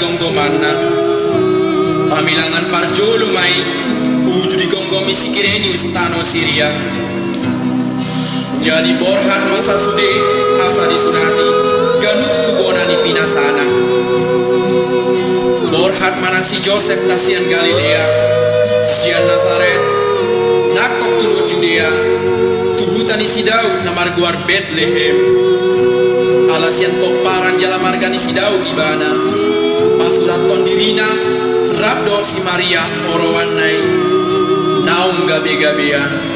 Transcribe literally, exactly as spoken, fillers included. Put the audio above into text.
gomgomanna. Pamilangan parjolo ma i uju digomgomi si Kirenius tano Siria. Jadi borhat ma sasude asa disurati ganup tu bona ni pinasana. Borhat ma nang si Josep na sian Galilea, sian Nasaret, nangkok tu luat Judea, tu huta ni si Daud na margoar Betlehem. Ala sian pomparan jala marga ni si Daud ibana, pasurathon dirina rap dohot si Maria oroanna i, naung gabegabean.